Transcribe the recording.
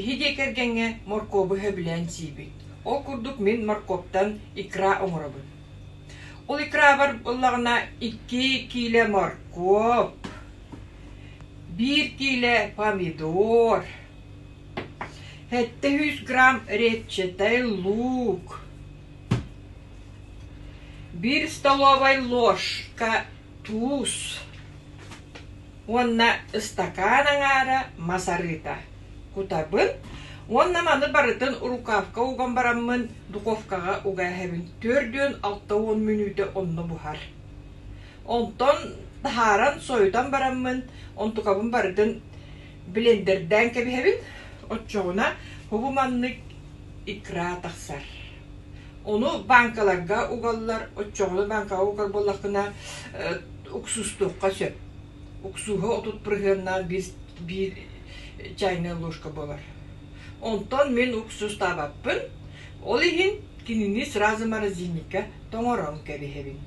Биһи дьиэ кэргэҥҥэ моркуобу сөбүлээн сиибит. Ол курдук мин моркуоптан икра оҥоробун. Ол икрабар буоллаҕына 2 киилэ моркуоп, 1 киилэ помидор, 700 грамм репчатай луук, 1 столовай ложка туус уонна ыстакаан аҥаара мас арыыта кутабын уонна маны барытын рукавка уган бараммын духовкаҕа уга эһэбин 40-60 мүнүүтэ онно буһар. Онтон таһааран сойутан бараммын онтукабын барытын блендердээн кэбиһэбин, оччоҕуна бу маннык икра тахсар. Ону бааҥкаларга угаллар, оччоҕуна бааҥкаҕа угар буоллаххына уксуустуохха сөп. Уксууһа 30 бырыһыаннаах биир, биир чайная ложка буолар. Онтон мин уксуустаабаппын, ол иһин кинини сразу морозильникка тоҥорон кэбиһэбин.